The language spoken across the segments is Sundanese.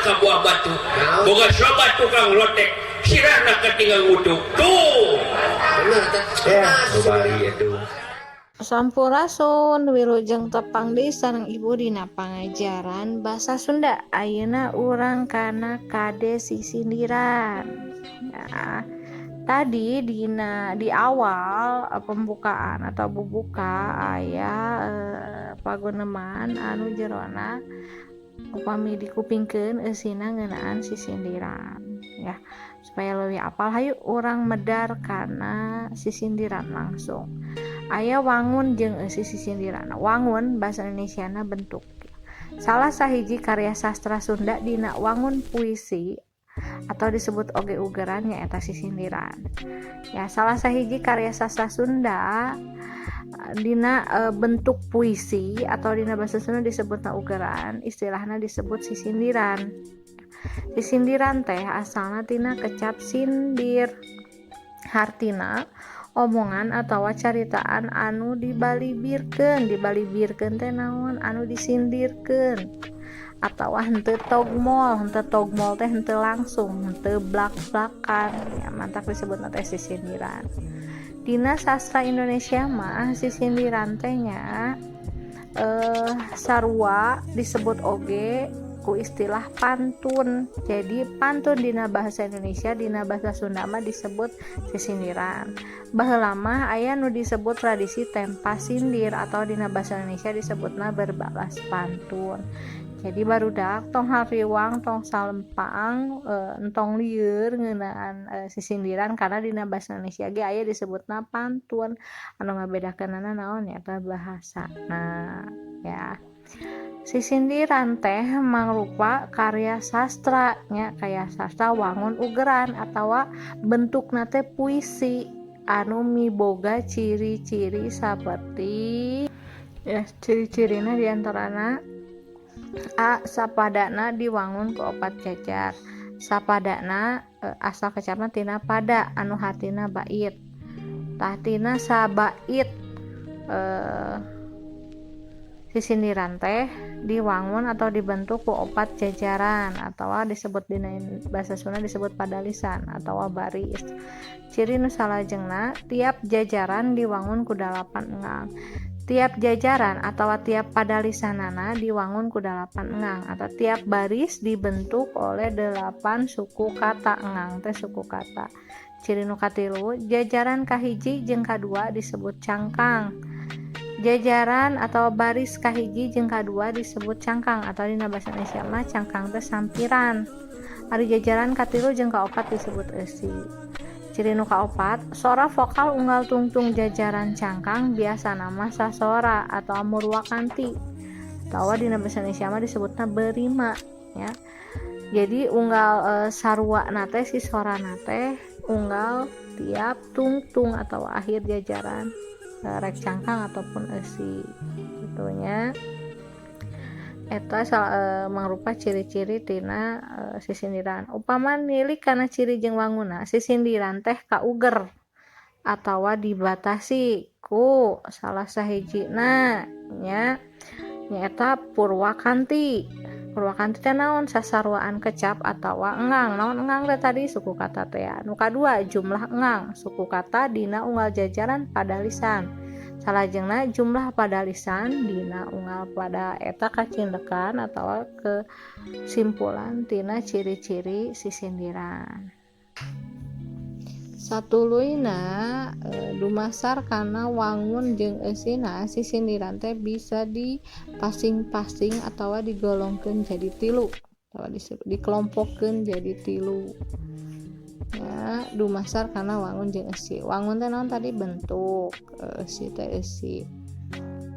ka buah batu. Boga sobat tukang lotek, sirahna katinggal ngutuk. Tuh. Bener teh. Ya, bari atuh. Sampurasun, wilujeng tepang deui sareng Ibu dina pangajaran basa Sunda. Ayeuna urang kana kade sisindiran. Ya, tadi dina di awal pembukaan atau bubuka aya paguneman anu jerona upami dikupingkeun eusina ngeunaan sisindiran ya. Supaya leuwih apal, hayu urang medar kana sisindiran langsung. Aya wangun jeung eusi sisindiran. Wangun bahasa Indonesiana bentuk. Salah sahiji karya sastra Sunda dina wangun puisi atau disebut oge ugeran nyaeta sisindiran. Ya, salah sahiji karya sastra Sunda dina bentuk puisi atau dina bahasa Sunda disebutna ugeran, istilahna disebut sisindiran. Sisindiran teh asalna tina kecap sindir. Hartina omongan atawa caritaan anu dibalibirkeun, dibalibirkeun teh naon? Anu disindirkeun atawa henteu togmol, henteu togmol teh henteu langsung, henteu blak-blakan, ya mantak disebutna teh sisindiran. Dina sastra Indonesia mah sisindiran teh nya sarua disebut oge ku istilah pantun. Jadi pantun dina bahasa Indonesia, dina bahasa Sunda mah disebut sisindiran. Baheula mah aya nu disebut tradisi tempa sindir atau dina bahasa Indonesia disebutna berbalas pantun. Jadi barudak, tong hariwang, tong salempang, entong lieur ngeunaan sisindiran karena dina bahasa Indonesia ge aya disebutna pantun. Anu ngabedakeunana naon? Nyaeta bahasana ya. Sisindiran teh mangrupa karya sastra nya, karya sastra wangun ugeran atawa bentukna teh puisi anu miboga ciri-ciri saperti ya, ciri-cirina diantarana: A. Sapadana diwangun ku opat jajar. Sapadana asal kecapna tina pada anu hartina bait. Tah, tina sabait sisindiran teh diwangun atau dibentuk ku opat jajaran atau disebut dina bahasa Sunda disebut padalisan atau baris. Ciri nu salajengna, tiap jajaran diwangun ku dalapan engang. Tiap jajaran atau tiap padalisanana diwangun ku dalapan engang atau tiap baris dibentuk oleh delapan suku kata. Engang teh suku kata. Ciri nu katilu, jajaran kahiji jeung kadua disebut cangkang. Jajaran atau baris kahiji jeung kadua disebut cangkang atau dina bahasa Indonesia mah cangkang teh sampiran. Ari jajaran katilu jeung kaopat disebut eusi. Ciri nu kaopat, sora vokal unggal tungtung jajaran cangkang biasana mah sasora atau murwakanti atawa dina bahasa Indonesia mah disebutna berima ya. Jadi unggal sarua teh si sora teh unggal tiap tungtung atau akhir jajaran rek cangkang ataupun eusi kitu nya. Eta mangrupa ciri-ciri tina sisindiran. Upama nilik kana ciri jeung wangunna, sisindiran teh kauger atawa dibatasi ku salah sahijina nya, nyaeta purwakanti. Purwakanti teh naon? Sasaruaan kecap atawa engang. Naon engang teh tadi? Suku kata teh. Nu kadua, jumlah engang suku kata dina unggal jajaran padalisan. Salajengna, jumlah padalisan dina unggal pada. Eta kacindekan atau kesimpulan tina ciri-ciri sisindiran. Satuluyna dumasar kana wangun jeung eusina, sisindiran teh bisa dipasing-pasing atawa digolongkeun jadi tilu atawa dikelompokkeun jadi tilu ya, dumasar kana wangun jeung eusi. Wangun teh naon tadi? Bentuk. Eusi teh eusi.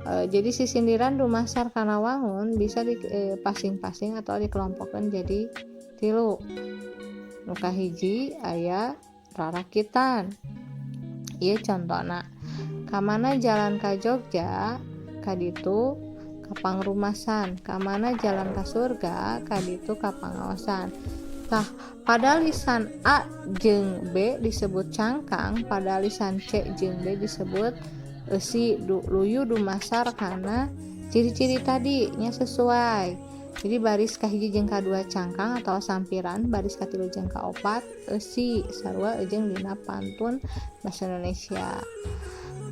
Jadi sisindiran dumasar kana wangun bisa dipasing-pasing atau dikelompokkan jadi tilu. Nu kahiji aya rarakitan. Ieu contohna: kamana jalan ka Jogja, kaditu ka Pangrumasan. Kamana jalan ka surga, kaditu ka Pangaosan. Tah, pada lisan A jeung B disebut cangkang, pada lisan C jeung D disebut eusi. Luyu dumasar kana ciri-ciri tadi nya, sesuai. Jadi baris kahiji jeung kadua cangkang atau sampiran, baris katilu jeung kaopat eusi sarua jeung dina pantun bahasa Indonesia.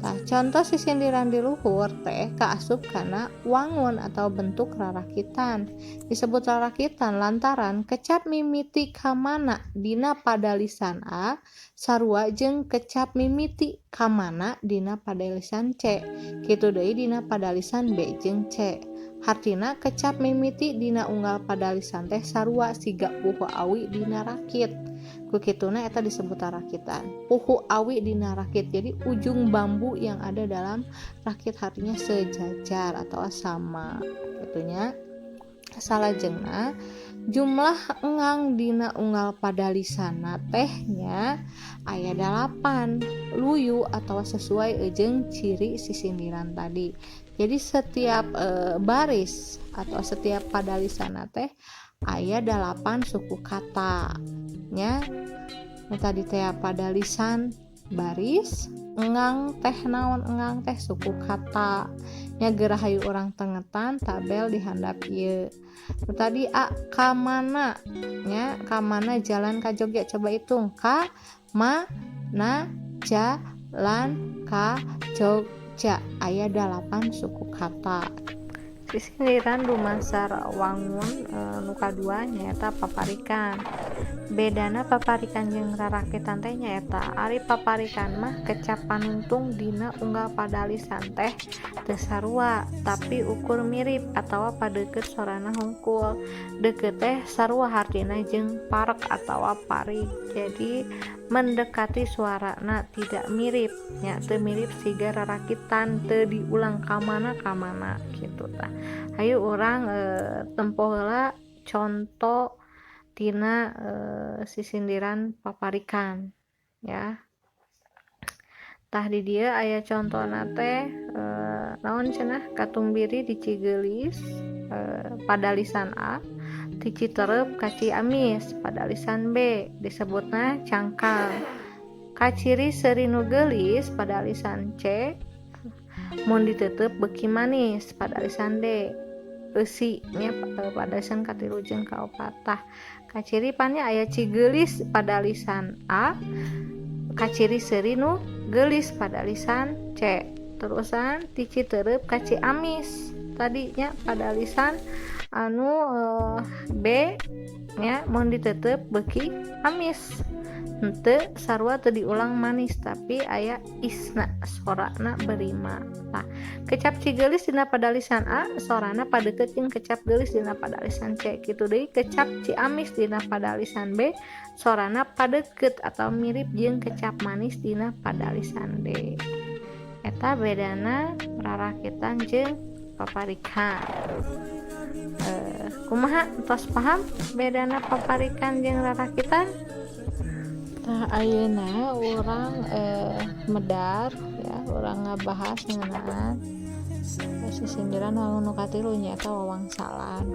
Nah, contoh sisindiran di luhur teh kaasup kana wangun atau bentuk rarakitan. Disebut rarakitan lantaran kecap mimiti kamana dina padalisan A sarua jeung kecap mimiti kamana dina padalisan C. Kitu deui dina padalisan B jeung C. Hartina kecap mimiti dina unggal padalisan teh sarua siga puhu awi dina rakit. Ku kituna eta disebut rakitan. Puhu awi dina rakit. Jadi ujung bambu yang ada dalam rakit artinya sejajar atau sama. Itunya salajengna jumlah engang dina unggal padalisana teh nya aya 8 luyu atau sesuai jeung ciri sisindiran tadi. Jadi setiap baris atau setiap padalisana teh aya 8 suku kata nya. Nu tadi teh padalisan baris engang teh naon, engang teh suku kata nya. Geura hayu urang tengetan tabel di handap ieu. Nu tadi A kamana nya, kamana jalan ka Jogja, coba hitung ka ma na jalan ka Jogja aya 8 suku kata. Sisindiran dumasar wangun nu kadua nyaeta paparikan. Bedana paparikan jeung rarakitan teh nyaeta ari paparikan mah kecap panuntung dina unggal padalisan teh teu sarua tapi ukur mirip atawa padeukeut sorana hungkul. Deukeut teh sarua hartina jeung parek atawa parik. Jadi mendekati suarana tidak mirip nya, teu mirip siga rarakitan teu diulang kamana-kamana gitu tah. Hayu urang tempo heula conto tina sisindiran paparikan ya. Tah di dieu aya contona teh naon cenah, Katumbiri di Cigelis padalisan A, ti Citereup ka Ciamis padalisan B disebutna cangkang. Kaciri seuri nu geulis padalisan C, mun diteuteup beuki manis padalisan D, eusi nya padalisan katilu jeung kaopat. Tah kaciri pan nya aya Cigelis padalisan A, kaciri seuri nu geulis padalisan C, terusan ti Citereup ka Ciamis tadinya padalisan anu B nya, mun diteuteup beuki amis. Henteu sarua teu diulang manis tapi aya isna sorana berima. Tah kecap Cigelis dina padalisan A sorana padeukeut jeung kecap geulis dina padalisan C. Kitu deui kecap Ciamis dina padalisan B sorana padeukeut atau mirip jeung kecap manis dina padalisan D. Eta bedana rarakitan jeung paparikan. Kumaha tos paham bedana paparikan jeung rarakitan? Tah ayeuna urang medar ya, urang ngabahas ngeunaan sisindiran wangun nu katilu nyaeta wawangsalan.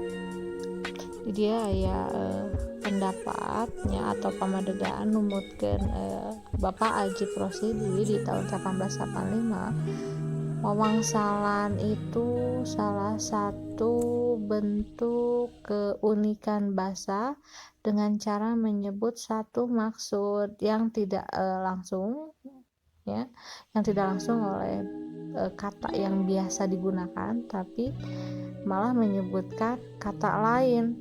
Di dieu aya pendapatnya atau pamadegaan numutkeun Bapak Ajip Rosidi di tahun 1885. Wawangsalan itu salah satu bentuk keunikan bahasa dengan cara menyebut satu maksud yang tidak langsung ya, yang tidak langsung oleh kata yang biasa digunakan, tapi malah menyebutkan kata lain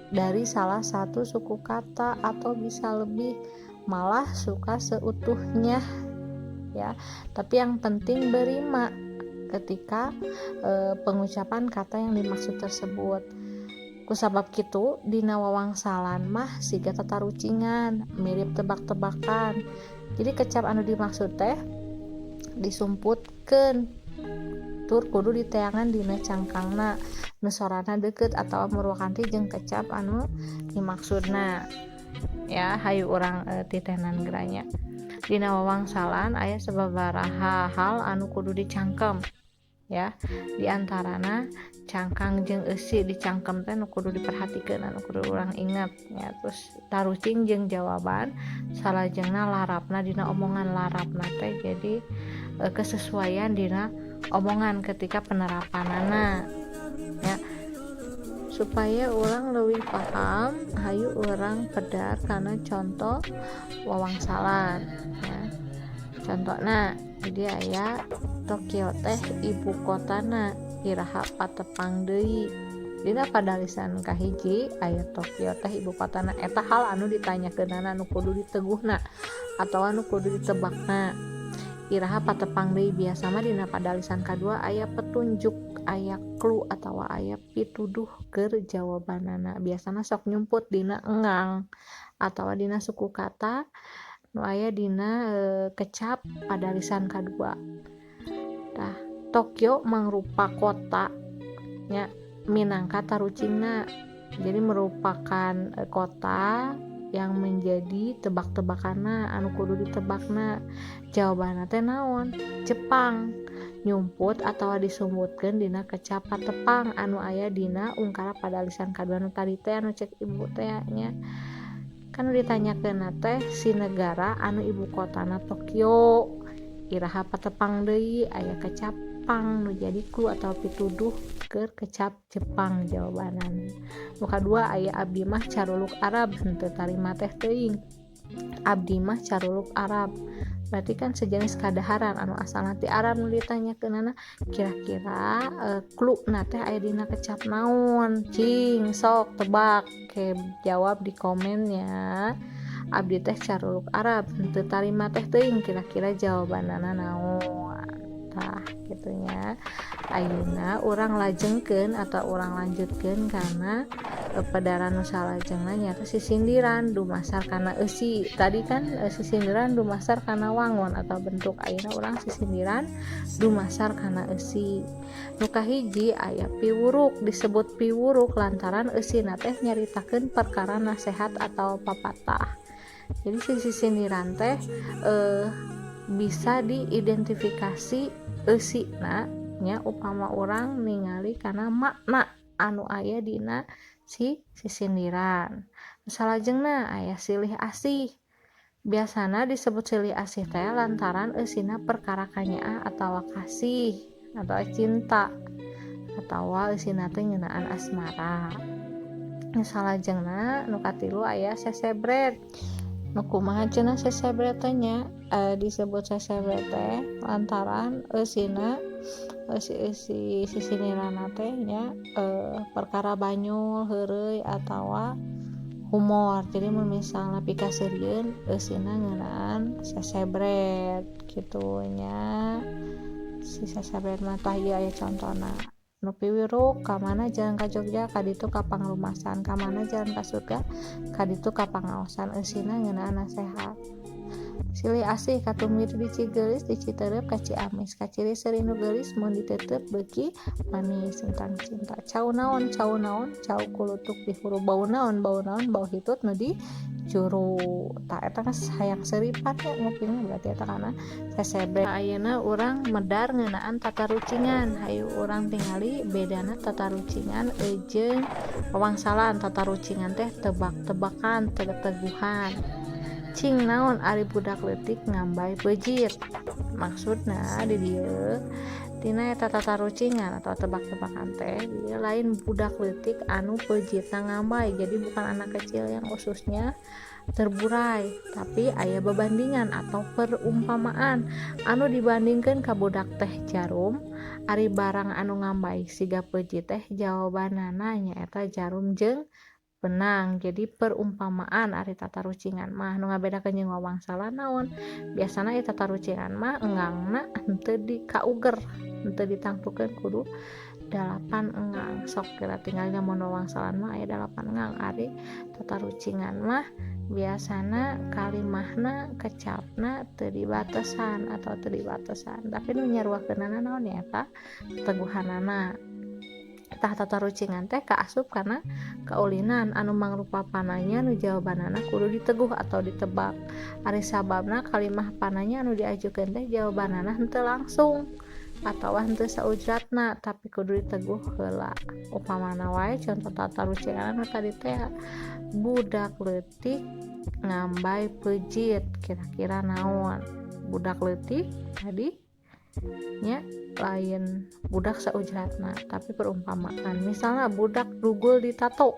dari salah satu suku kata atau bisa lebih, malah suka seutuhnya ya. Tapi yang penting berima ketika pengucapan kata yang dimaksud tersebut. Kusabab kitu dina wawangsalan mah siga tatarucingan, mirip tebak-tebakan. Jadi kecap anu dimaksud teh disumputkeun tur kudu diteangan dina cangkangna nu sorana deukeut atawa murwakanti jeung kecap anu dimaksudna. Ya, hayu urang titenan geranya. Dina wawangsalan aya sababaraha hal anu kudu dicangkem ya. Di antarana cangkang jeung eusi dicangkem teh nu kudu diperhatikeun, anu kudu urang inget ya. Terus tarucing jeung jawaban salajengna larapna dina omongan, larapna teh jadi kesesuaian dina omongan ketika penerapanana ya. Supaya urang leuwih paham, hayu urang pedar kana contoh wawangsalan ya. Contohna jadi aya Tokyo teh ibu kotana, iraha patepang deui. Dina padalisan kahiji aya Tokyo teh ibu kotana, eta hal anu ditanyakeunana anu kudu diteguhna atau anu kudu ditebakna. Iraha patepang deui, biasa mah dina padalisan kadua aya petunjuk, aya clue atawa aya pituduh keur jawabanana. Biasana sok nyumput dina engang atawa dina suku kata nu aya dina kecap padalisan kadua. Tah, Tokyo mangrupa kota nya minangka tarucingna, jadi merupakan kota yang menjadi tebak-tebakanna, anu kudu ditebakna. Jawabanna teh naon? Jepang. Nyumput atawa disumputkeun dina kecap patepang anu aya dina ungkara padalisan kadua nu tadi teh, anu cek ibu teh nya. Kan ditanyakeunna teh si negara anu ibu kotana Tokyo, iraha patepang deui, aya kecap pang nu jadi clue atau pituduh keur kecap Jepang jawabanana. Nu kadua aya abdi mah caruluk Arab henteu tarima teh teuing. Abdi mah caruluk Arab berarti kan sejenis kadaharan anu asalna ti Arab. Nu ditanyakeunana kira-kira clue na teh aya dina kecap naon? Cing sok tebak ke, jawab di komen ya. Abdi teh caruluk Arab henteu tarima teh teuing, kira-kira jawabanana naon? Tah, kitu nya. Ayeuna urang lajengkeun atau urang lanjutkeun kana pedaran nu salajengna, nyaeta sisindiran dumasar kana eusi. Tadi kan sisindiran dumasar kana wangun atau bentuk, ayeuna urang sisindiran dumasar kana eusi. Nu kahiji aya piwuruk. Disebut piwuruk lantaran eusina teh nyaritakeun perkara nasehat atau papatah. Jadi si sisindiran teh bisa diidentifikasi eusina nya upama urang ningali kana makna anu aya dina si sisindiran. Salajengna aya silih asih. Biasana disebut silih asih teh lantaran eusina perkara kanyaah atawa kasih atau cinta atawa eusina teh ngeunaan asmara. Salajengna nu katilu aya sesebret. Nu kumaha cenah sesebret teh nya? Disebut sesebret teh lantaran eusina eusi-eusi sisindiranna teh nya perkara banyul, heureuy atawa humor. Jadi mun misalna pikaseurieun, eusina ngeunaan sesebret kitu nya. Si sesebret mah, tah, ieu aya contona. Nu piwiruk, ka mana jalan ka Jogja, ka ditu ka Pangrumasan, ka mana jalan ka surga, ka ditu ka Pangaosan. Eusina ngeunaan nasehat. Silih asih, katumir di Cigelis, di Citeureup ka Ciamis, kaciri seuri nu geulis, mun diteuteup beuki manis, tentang cinta. Cau naon, cau naon, cau kulutuk di huru, bau naon, bau naon, bau hitut nu di juru. Tah, eta geus hayang seuripan nya ngupingna, berarti eta kana sesebret. Ayeuna urang medar ngeunaan tatarucingan. Hayu urang tingali bedana tatarucingan jeung wawangsalan. Tatarucingan teh tebak-tebakan, teguhan. Cing naon ari budak leutik ngambay peujit? Maksudna di dieu tina eta tatarucingan atau tebak-tebakan teh dieu lain budak leutik anu peujitna ngambay, jadi bukan anak kecil yang ususnya terburai, tapi aya babandingan atau perumpamaan anu dibandingkeun ka budak teh jarum. Ari barang anu ngambay siga peujit teh jawabanana nyaeta jarum jeung benang. Jadi perumpamaan ari tatarucingan mah. Nu ngabedakeun jeung wawangsalan naon? Biasana ieu tatarucingan mah enggangna henteu di kauger, henteu ditangtukeun kudu 8 engang. Sok kira tinggal mun wawangsalan mah aya 8 engang, ari tatarucingan mah biasana kalimahna, kecapna teu dibatesan atau teu dibatesan, tapi nu nyaruakeunana naon? Nyaeta teguhanana. Tah, tatarucingan teh kaasup kana kaulinan anu mangrupa pananya nu jawabanana kudu diteguh atau ditebak. Ari sababna, kalimah pananya anu diajukeun teh jawabanana henteu langsung atawa henteu saujratna, tapi kudu diteguh heula. Upamana wae contoh tatarucingan anu tadi teh, budak leutik ngambay peujit, kira-kira naon? Budak leutik tadi. Nya lain budak saujratna, tapi perumpamaan. Misalnya budak dugul ditato,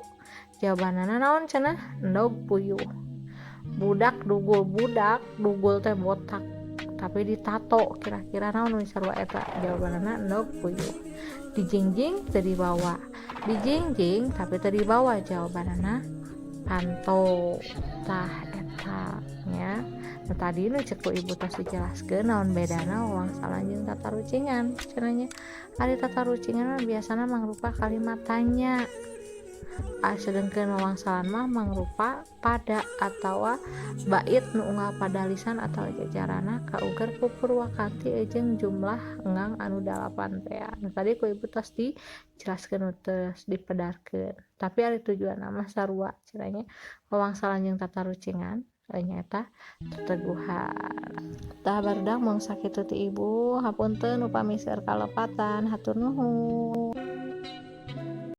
jawabanana naon cenah? Endog puyuh. Budak dugul, budak dugul teh botak tapi ditato, kira-kira naon nu sarua eta? Jawabanana endog puyuh. Dijingjing teu dibawa, dijingjing tapi teu dibawa, jawabanana panto. Tah, eta nya. Nah, tadi nu cek ku ibu tos dijelaskeun naon bedana wangsalan jeung tatarucingan cenah nya. Ari tatarucingan mah biasana mangrupa kalimat tanya. Ah, sedengkeun wangsalan mah mangrupa pada atawa bait nu unggal padalisan atau jajarana kauger ku purwakanti jeung jumlah engang anu dalapan tea. Nah, tadi ku ibu tos dijelaskeun, terus dipedarkeun. Tapi ari tujuanna mah sarua cenah nya, wangsalan jeung tatarucingan nyaeta teteguhan. Tah, barudak, mung sakitu ti ibu. Hapunten upami seueur kalepatan. Hatur nuhun.